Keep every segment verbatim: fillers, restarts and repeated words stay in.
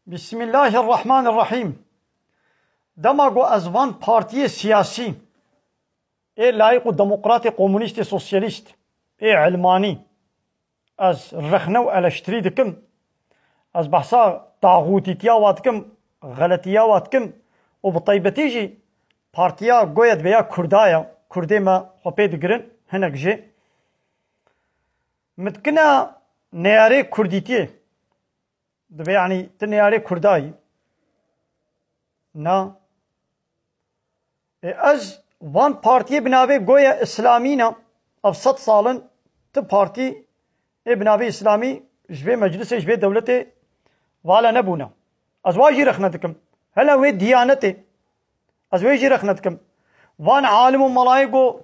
Bismillahirrahmanirrahîm. Dema ku ez van partiyê siyasî, ê layîq û demokratê, komunîstê, sosyalîst, ê ilmanî, ez rexne û eleştirî dikim. Ez behsa taxûtîtiya wa dikim, xeletiya wa dikim û bi taybetî jî partiya goya dibe ya Kurda ye, Kurdê me xwe pê digirin, hinek jê. Min dikine neyarê Kurdîtiyê. Dibe, yanî, tu neyarê Kurda yî. Na. Ê, ez van partiyê bi navê goya Îslamî ne. Ev sed sal in ti partî ê bi navê Îslamî ji vê meclisê, ji vê dewletê vala nebûne. Ez wa jî rexne dikim. Hele wê diyanetê. Ez wê jî rexne dikim. Van alim û melayê ku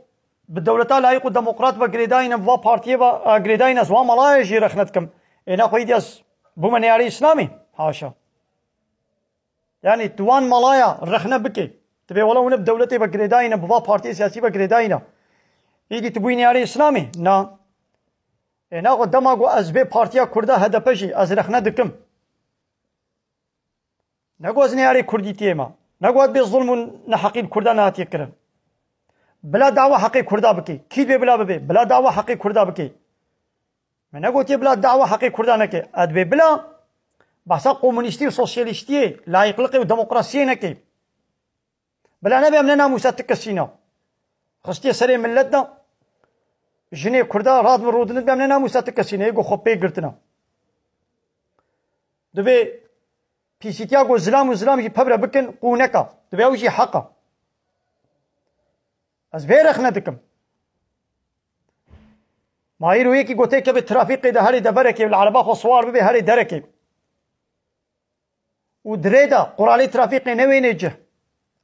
bi dewleta layîq û demokrat ve girêdayî ne, bi va partiyê ve, e, girêdayî ne, ez wan melayê jî rexne dikim. Ê nexwe îdî ez bûme neyarê Îslamê? Haşa. Yanî tu wan melaya rexne bikê. Tu bê wela hûn bi dewletê ve girêdayî ne, bi va partiyê siyasî ve girêdayî ne. Îdî tu bûyî neyarê Îslamê? Na. Ê nexwe dema ku ez vê partiya Kurda H D P jî ez rexne dikim. Ne ku ez neyarê Kurdîtiyê me. Ne ku ez bê zulm û neheqî li Kurda nehatiye kirin. Bila dawa heqê Kurda bike. Kî dibê bila bibe? Bila dawa heqê Kurda bike. Me negotiye bila dawa heqê Kurda neke. Ez dibê bila behsa komunîstî û sosyalîstiyê, layîqliqê û demokrasiyê neke. Bila nebe em ne namûsa ti kesî ne. Xistiye serê millet de. Jinê Kurda rad bi rûdinit be em ne namûsa ti kesî ne. Yê ku xwe pê girtine. Divê pîsîtiya ku zilam û zilam jî pevre bikin, qûneka. Divê ew jî heq e. Ez vê rexne dikim. Ma îro yekî gotê keve trafîqê de herê deverekê, li ereba xwe siwar bibê herê derekê. Û dirê de quralê trafîqê newênê cih.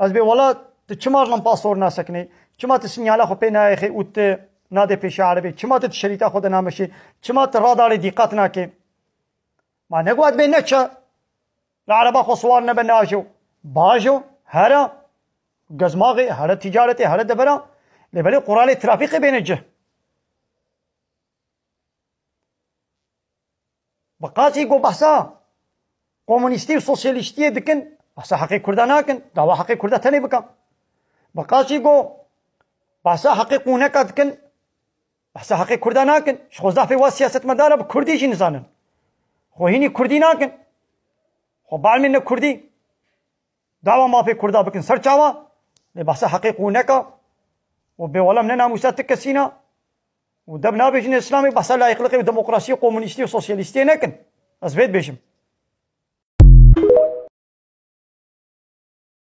Ez bê wela tu çima limpa sor nasekinê? Çima tu sinyala xwe pê nayêxê û tu nadê pêşa erebê? Çima tu di şerîta xwe de nameşê? Çima tu radarê dîqat nakê? Ma ne got bê neçe. Li ereba xwe siwar nebe najo. Bajo, here gezmaxê, here ticaretê, here devera. Lê belê quralê trafîqê bêne cih. Bi qasî ku behsa komunîstî û sosyalîstiyê dikin, behsa heqê Kurda nakin, dawa heqê Kurda tenê bikin. Bi qasî ku behsa heqê qûneka dikin, behsa heqê Kurda nakin. Ji xwe zafê wa siyasetmedara bi Kurdî jî nizanin. Xwe hînî Kurdî nakin. Xwe balmên ne Kurdî. Dawa mafê Kurda bikin ser çawa? Lê behsa heqê qûneka û bê welem ne namûsa ti kesî ne û deb nabêjin Îslamê, behsa layîqliqê û demokrasiyê, komunîstî û sosyalîstiyê nekin. Ez vê dibêjim.